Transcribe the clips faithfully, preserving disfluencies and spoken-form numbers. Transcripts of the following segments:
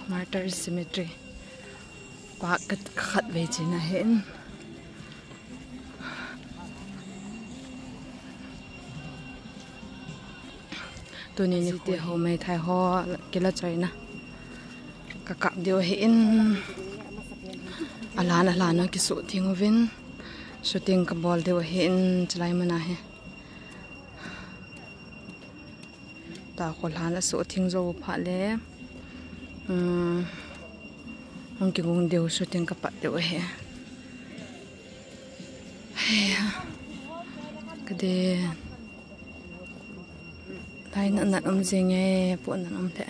Martyrs Cemetery. Park khat, khat vei china hin. Tuni nikho meithai ho kila choina kakap diu ahin. Alan, alan a kisuh theng uvin. Shooting kabol diu ahin, chulai mun a hi. Tua kholhan asuh theng jou phat le, um, hung kigung diu, shooting kapat diu ahi. Hei, kade. Lai natnat um jing e, pu natnat um le.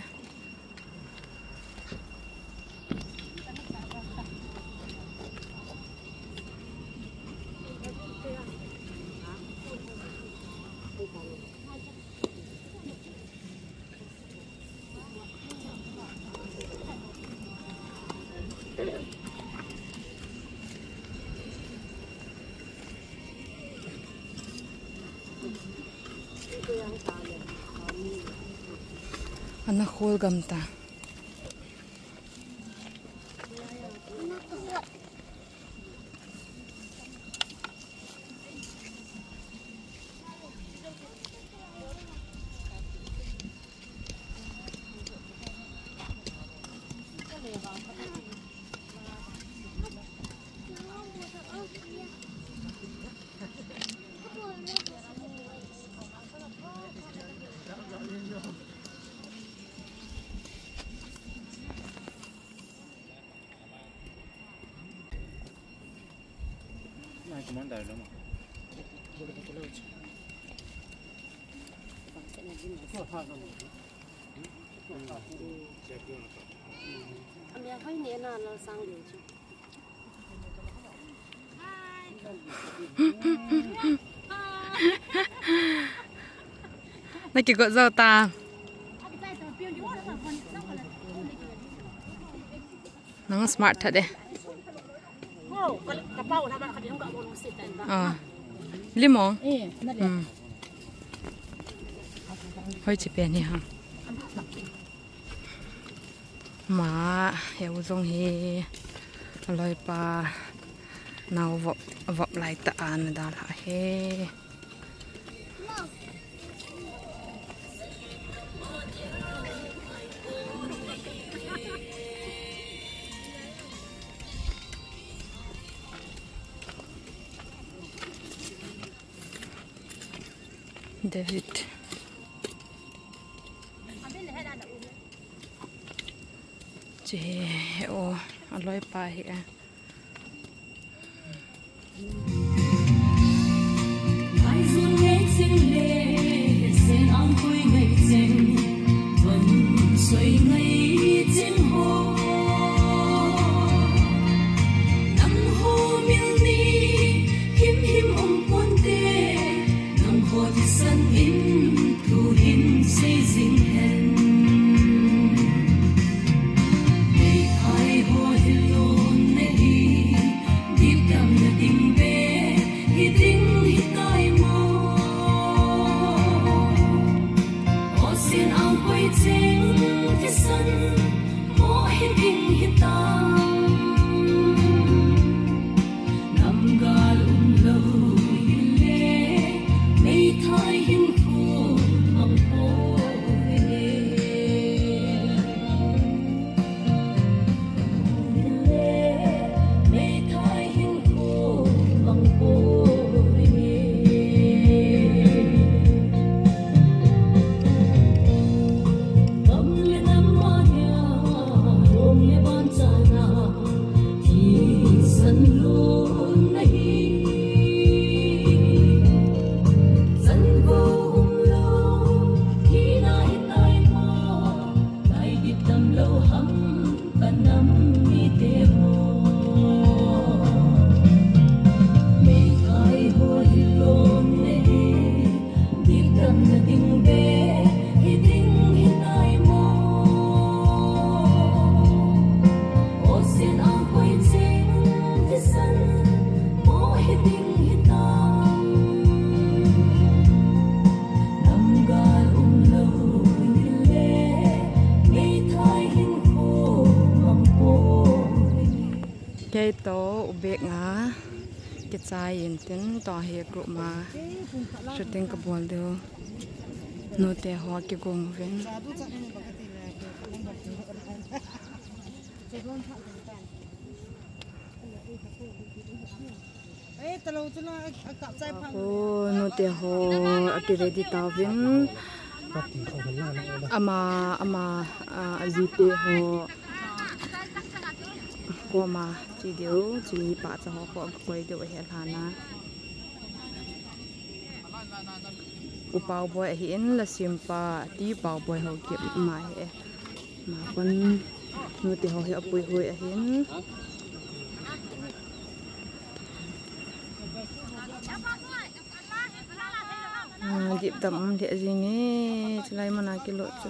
Ana khol gam ta. Nakigot jou ta. Nang smart tha de. Ah. Limong. Hmm. Hoi chi pen hi ha. Ma, heu jong hi. Aloipa. Nao vop, vop lai ta ana dalha hi. David. Che o, aloipa hi a. Eito ubek nga kichai in tin to hi group ma shooting kabol diu. Nute ho kigong uvin. Nute ho akiready tauvin. Ama, ama, ah, ajite ho koma che diu, che pahcha ho koma koi diu ahi lhana. U Paoboi ahin, la simpa, ti Paoboi ho kip ma hi e. Ma kon nute ho hi apui hui ahin. Ah, dip dam um lheh jing e, chulai mana kilut chu.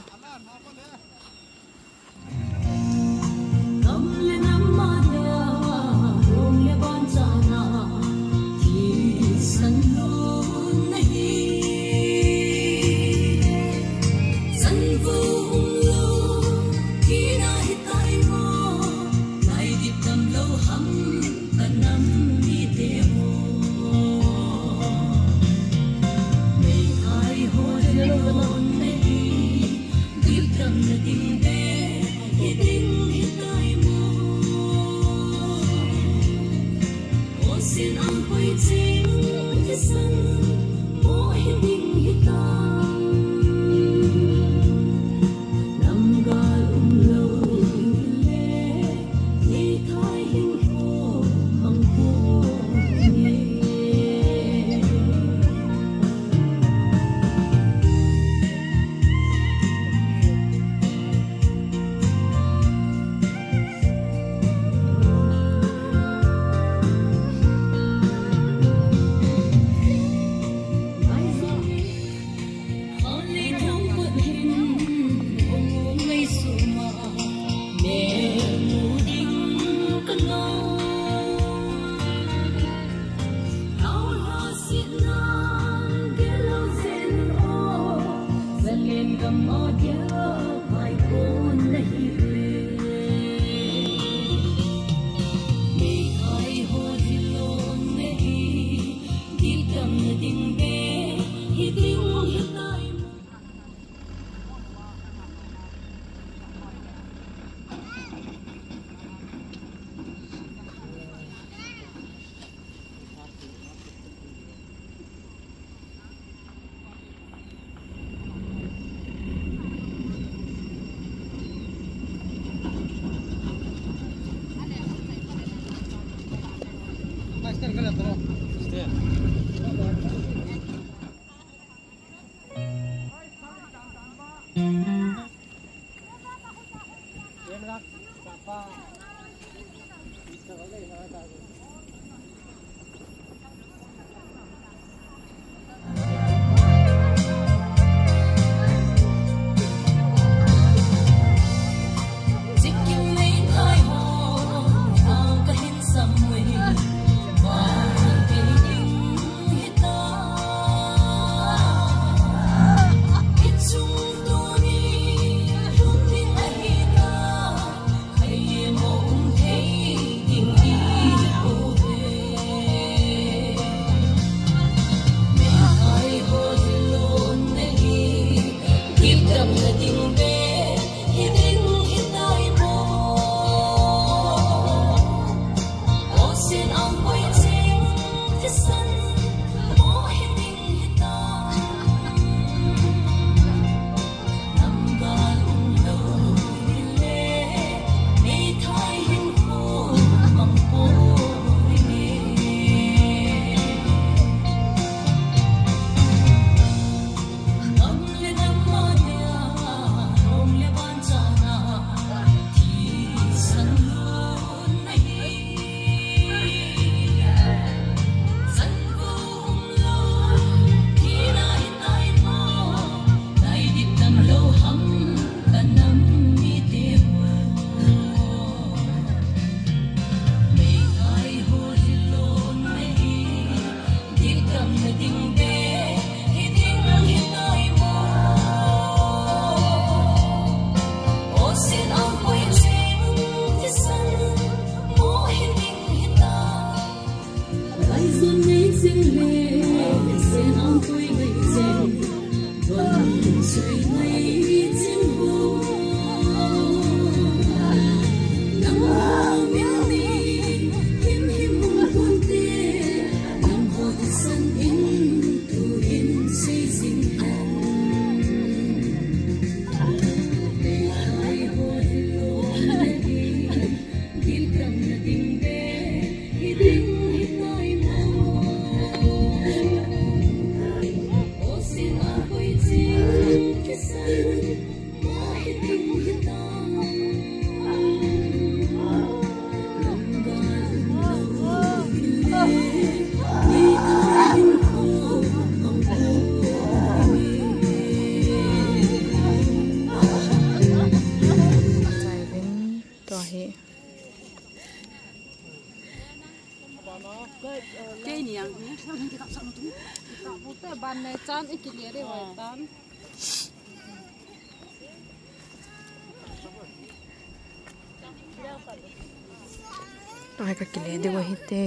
Hi. Kei ni ang. Ka bu te ban nei chan i kile de wai tan. Ai ka kile de wai te.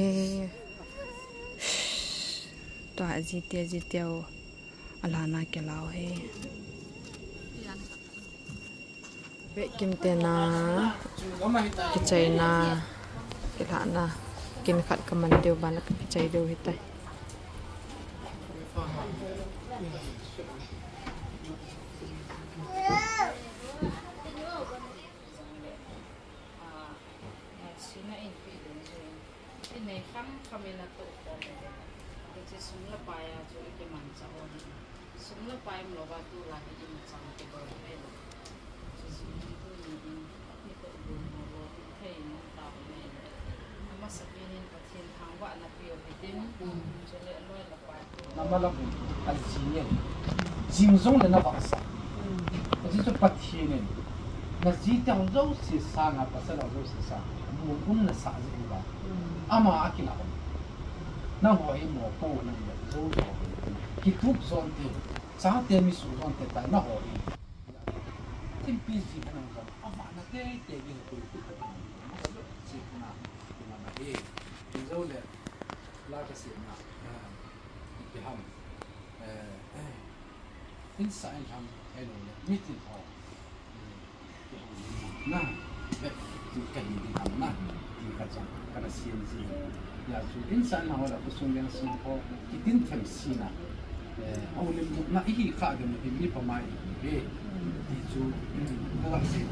Tua jite jite o. Alana ke lau he. Be kim te na kichai na kilana kin khat ka man deu ban ka kichai deu hitai. Sina in pi dun jin. I nei kham kham in a toh khom e. Hiche sum le pai a chu i kimanchah u ahi. Sum le pai umlou va tulai hi i machang kibol thei lou. Chu jeh in tuni in i toh ding ho bou thei in um tauvin ahi. Amasapen in Pathen thangvahna peh u hitin. Chule aloi le pai Namalam in, ajing in. Jing jong le navahsah. Ajeh chu Pathen in, naji te ho jouse sanga, pasal ho jouse sanga, mun um nasah jeh uva, ama akilah u. Nangho hi mopo nang le, jou jo. Kitup jon te, chate mi suh jon te tai, nangho hi. Thimpi ji nang jong, avahna teitei ding koi koi khat ding. Chikna, kinama hi. Jing jong le, la ka sihna, ah, ipi ham, eh, insah in ham, ahilou le, mitin ho, eh, na, bep, ti kahi ding ham na, ti khat jong, kana sem ji. Hijeh chun, insah in ho le, khosung leng sung ho, kitin them sina, eh, houlimna, ihi kha ding, mipa mai ihi ve, ti chu, mm, ka la sei.